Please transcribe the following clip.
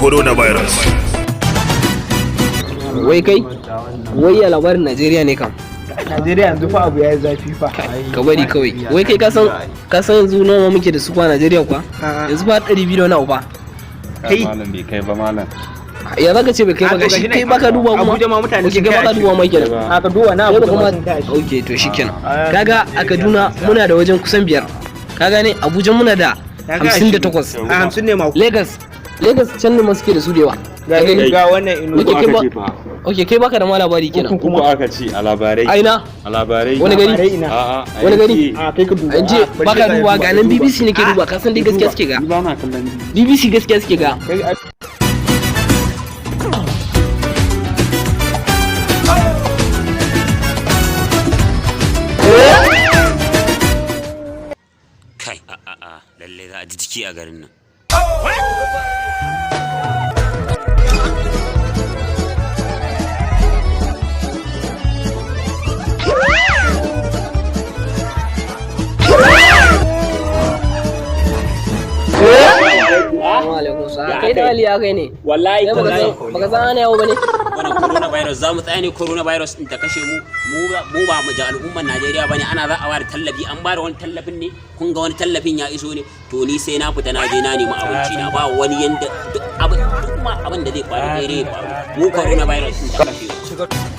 Coronavirus. Wai kai, wai ya labarin Najeriya ne kam? Najeriya yanzu fa abu ya yi zafi fa. Ka bari kawai. Wai kai, ka san yanzu nawa muke da su kwa Najeriya kuwa? Yanzu fa 200 da wani abu fa. Kai. Malam, bai kai ba, malam. Ya zaka ce bai kai ba? A, to gashi gashi kai nan. baka duba kuma. Abuja ma mutane Okay, sun kai kai baka duba ma kenan. A, ka duba na Kai Abuja baka ma ma sun kai 20. Okay, to shikenan. Kaga a Kaduna muna da wajen kusan biyar. Ka gane, Abuja muna da Ya kai 58. 20. A, 50 ne ma. Lagos can ne ma suke da su da yawa. Ga Ka gani? ga wannan Enugu. Okay, kai Aka ba ce fa. Okay, kai baka da ma labari kenan. Uku aka ce a labarai. Aina? A labarai. Wani gari? Labarai ina. A'a, a Wani gari? yanki. A, kai ka duba. An ce A, bari baka sai ka duba, ga nan duba. BBC nake duba, ka san dai gaskiya suke ga. Ni ba na kallon BBC gaskiya suke ga. Kai. Kai, a a a, lalle za a ji jiki a garin nan. Assalamu alaikum sa. Kai da Ali, ya kai ne? Wallahi Kai baka tallahi. san baka san ana yawo bane? Wannan coronavirus za mu tsaya ne, coronavirus din ta kashe mu. Mu ba mu da al'ummar Najeriya bane. Ana za a bada tallafi, an bada wani tallafin ne? Kun ga wani tallafin ya iso ne? To ni sai na fita na je na nemi abinci na. Ba wani yanda duk abin, duk ma abin da zai faru, kai dai ya faru, mu coronavirus din ta kashe mu.